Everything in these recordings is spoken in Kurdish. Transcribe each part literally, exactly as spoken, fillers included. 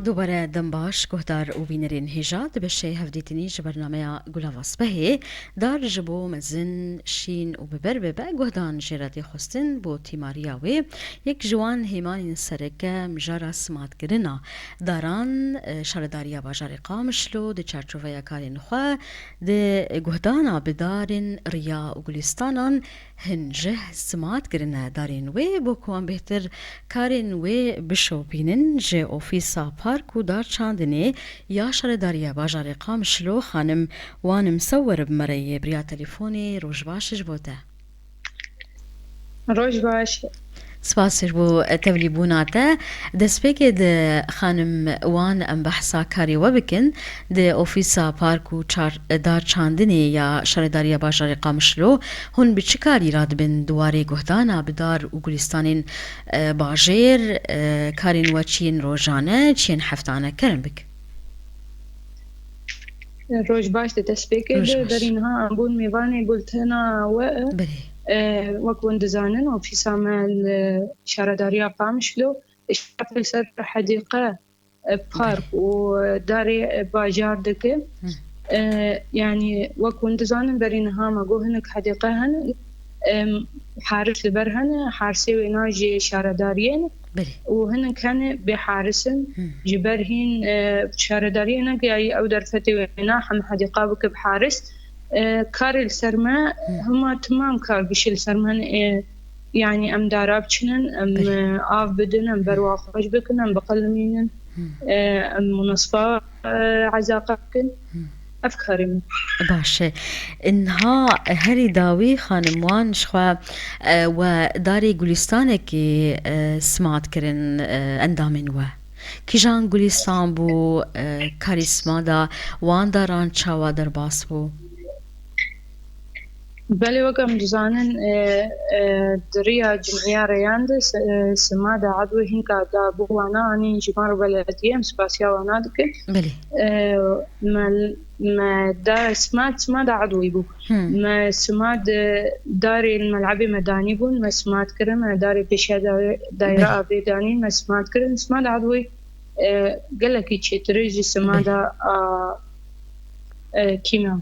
Dubare dem baş, guhdar û bînerên hêja, di beşê hevdîtinî ji bernameya Gulava Spehê, dar ji bo mezin, şîn û bi ber bibe, guhdan jê re tê xwestin bo tîmariya wê. Yek ji wan hêmanên sereke mijara simatkirina daran, e, Şaredariya Bajarê Qamişlo di çarçoveya karên xwe di guhdana bi darên riya û gulistanan hin jih simat kirine darên wê, bo ku wan bêhtir karên wê bişopînin, ji Ofîsa Park û Dar Çandinê ya Şaredariya Bajarê Qamişlo xanim Wanim Sewer bi me re yê bi riya telefonê. Roj baş ji bo te. Roj baş. Spas ji bo tevlîbûna te. Destpêkê di xanim Wan em behsa karê we bikin. Di Ofîsa Park û Çar-, Dar Çandinê ya Şaredariya Bajarê Qamişlo, hûn bi çi karî radibin di warê guhdana bi dar û gulistanên, e, bajêr, e, karên we çi yên rojane, çi yên heftane? Kerem bik. Roj baş, di destpêkê Roj de baş. Berî niha em bûn mêvanê bultena we. Belê. E, wek hûn dizanin, ofîsa me li Şaredariya Qamişlo îşraf li ser hedîqe, e, park Belê. û darê, e, bajar dike. Hı. E, yanî wek hûn dizanin, berî niha me got hinek hedîqe hene, em, haris li ber hene, harsê wêna jê şaredariyê ne. Belê. Û hinek hene bê haris in. Hı. Ji ber hîn, e, şaredariyê negiyayî ew derfetê wêna hem hedîqa bike bi haris. E, karê li ser me Hı. hema timam kar gişî li ser me hene. E, yanî em dara biçinin, em, Belê. e, av bidin, em Hı. berwa xweş bikin, em biqelimînin, Hı. e, em munesfa, e, ezaqa bikin. Hı. Ev karê min. Baş e. Niha herî dawî xanim Wan ji xwe, e, we darê gulistanekê, e, simat kirin, e, endamên we. Kîjan gulistan bû, e, karî simada wan daran çawa derbas bû? Belê, wek em dizanin, e, e, di riya Cimhiya Rêyan de si-, e, simada edwê hinka da bo wana anîn ji me re belediyê, em spasiya wana dikin. Belê. E, me, me da simad, simada edwî bû. Hmm. Me simad, e, darê li melebê me danî bûn, me simad kirin, me darê pêşiya da-, daîra Belê. avê danîn, me simad kirin. Simada edwî, e, gelekî çêtir e ji simada Belê. a, e, kîmya.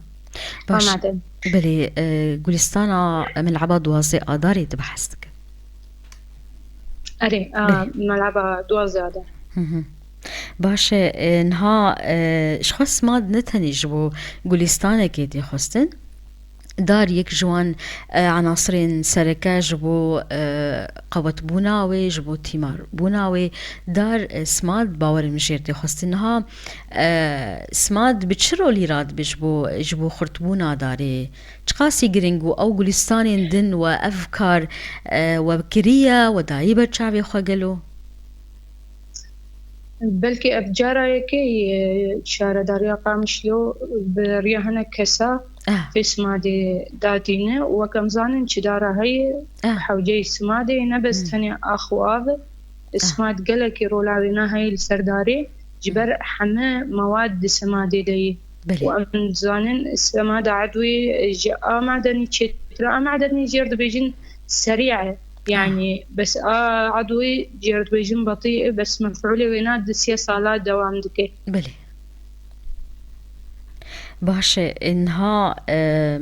Baş. Amade. Belê, e, gulistana Mileba Duwazdeh Adarê tu behs dike. Erê, a, Belê. Mileba Duwazdeh Adar. Hı hı. Baş e, e, niha, e, ji xwe simad ne tenê ji bo gulistanekê tê xwestin. Dar yek ji wan, e, enasirên sereke ji bo, e, qewetbûna wê, ji bo tîmarbûna wê. Dar, e, simad bawerim jêr tê xwestin. Niha, e, simad bi çi rolî radibe ji bo, ji bo xurtbûna darê? Çiqasî giring û ew gulistanên din we ev kar, e, we kiriye, we dayî ber çavê xwe gelo? Belkî ev cara yekê ye, e, Şaredariya Qamişlo bi riya hinek kesa Ah. vê simadê datîne û wek em zanin çi dara heye, Ah. hewceyê simadê ne bes Hmm. tenê ax û av e. Ah. Simad gelekî rola wêna heye li ser darê, ji ber heme mewad di simadê de ye. Belê. Û em dizanin simada edwî ji a madenî çêtir e. A madenî jêr dibêjin serî e. Yanî, bes a edwî jêr dibêjin betî, bes mefûlê wêna di sê sala dewam dike. Belê. Baş e, niha, e,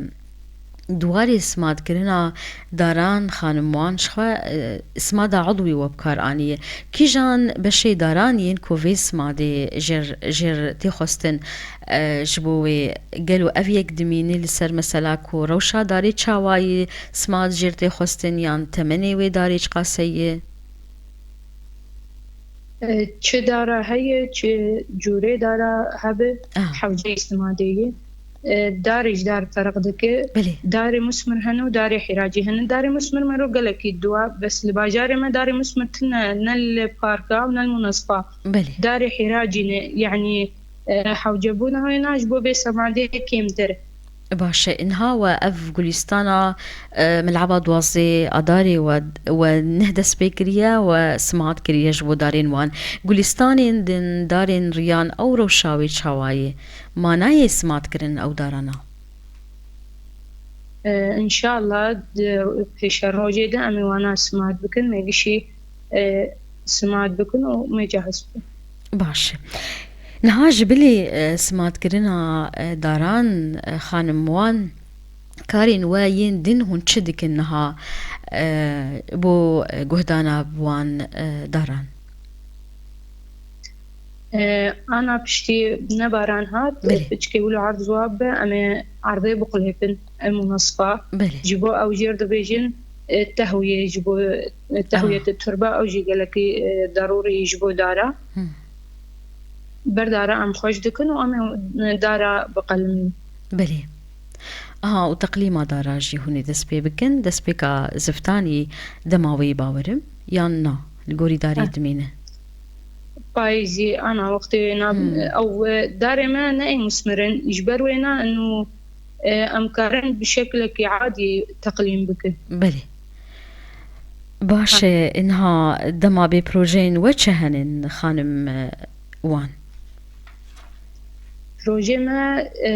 di warê simadkirina daran xanim Wan ji xwe, e, simada edwî we bi kar aniye. Kîjan beşê daran yên ku vê simadê jêr, jêr tê xwestin, e, ji bo wê gelo ev yek dimîne li ser mesela ku rewşa darê çawa ye, simad jêr tê xwestin yan temenê wê darê çiqase ye? E, çi dara heye, çi cûrê dara hebe, Ah. hewceyê simadê ye. E, darê ji dar ferq dike. Belê. Darê musmir hene û darê hîracî hene. Darê musmir mero gelekî diwa, bes li bajarê me darê musmir tune, ne li parka û ne li munesfa. Belê. Darê hîracî ne, yanî, e, hewcebûna wêna ji bo vê simadê kêmtir e. Baş e. Niha we ev gulîstana, e, Mileba Duwazdeh Adarê we, we neh dest pê kiriye, we simat kiriye ji bo darên wan. Gulîstanên din, darên riyan ew rewşa wê çawa ye? Manayê simat kirin ew darana? E, înşallah di pêşerojê de em ê wana simat bikin, me gişî, e, simat bikin û me cehaz bikin. Baş e. Niha ji bilî, e, simatkirina, e, daran, e, xanim Wan, karên we yên din hûn çi dikin niha, e, bo, e, guhdana bi wan, e, daran? E, ana piştî nebaran hat, Belê. Piçkê wilo erd ziwa be, em ê erdê biqulêpin, em û nasfa. Belê. Ji bo ew jêr dibêjin, e, tehwiyê ji bo, e, tehwiyê Aha. te turba, ew jî gelekî, e, darûrî ji bo dara. Hı. Ber dara em xweş dikin û em ê, e, dara biqelimîn. Belê. Aha, û teqlîma dara jî hûn ê dest pê bikin, destpêka ziftanî dema wê bawerim, yan na, li gorî darê Eh. dimîne? Payîzî, ana wextê wêna, Hmm. ew, e, darê me ne ê musmirin, ji ber wêna û, e, em karin bi şeklekî adî teqlîm bikin. Belê. Baş Ha. e, niha dema bê projeyên we çi henin, xanim, e, Wan? Projê me, e,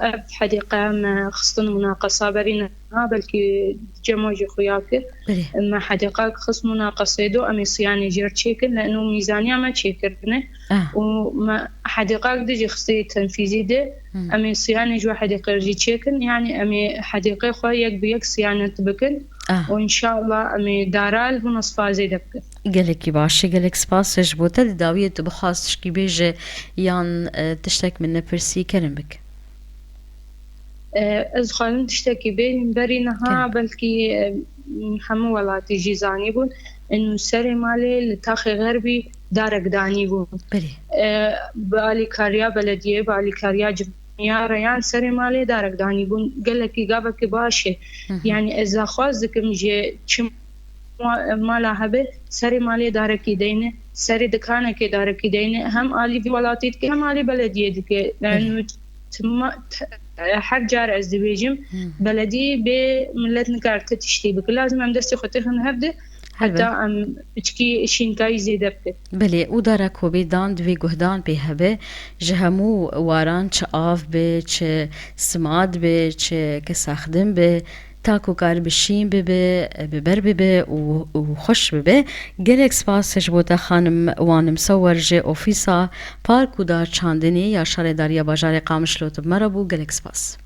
ev hedîqe me xistin munaqesa berî niha, belkî cema jî xuya kir. Belê. Me hedîqak xist munaqesê do, em ê siyanê jêr çêkin, leno mîzaniya me çêkirine. Ah. Û me hedîqak di jî xistê tenfîzî de, Hmm. em ê siyanê ji we hedîqê jî çêkin, yanî em ê hedîqê xwe yek bi yek siyanet bikin. Ah. Û înşallah em ê dara li vî nasfa zêde bikin. Gelekî baş e, gelek spas ji bo te. Di dawiyê tu bixwast tişkî bêje yan, e, tiştek min nepirsî, kerem bik. E, ez xwarin tiştekî bêjim berî niha, Kerem. belkî, e, hemû welatî jî zanîbûn. Û serê malê li taxê xerbî darek danîbûn. Belê. E, bi alîkariya belediyê, bi alîkariya cimiya re yan serê malê darek danîbûn. Gelekî gavekî baş e. Hı hı. Yanî ez daxwaz dikim ji çi ma-, mala hebe, serê malê darekî deyne, serê dikanekê darekî deyne, hem alî vî welatî dike, hem alî belediyê dike. Yani Belê. tima-, t-, her car ez dibêjim, Hmm. belediyê bê millet nikare ti tiştî bike. Lazim em destê xwe têxin hev de, Helbet. heta em piçkî şînkayî zêde bike. Belê, û dara ku bê dan divê guhdan pê hebe, ji hemû waran, çi av be, çi simad be, çi kesaxdin be, ta ku kar bi şîn bibe, bi ber bibe û, û xweş bibe. Gelek spas ji bo te, xanim Wan Msewer, ji Ofîsa Park û Dar Çandinê ya Şaredariya Bajarê Qamişlo tu bi me re bû. Gelek spas.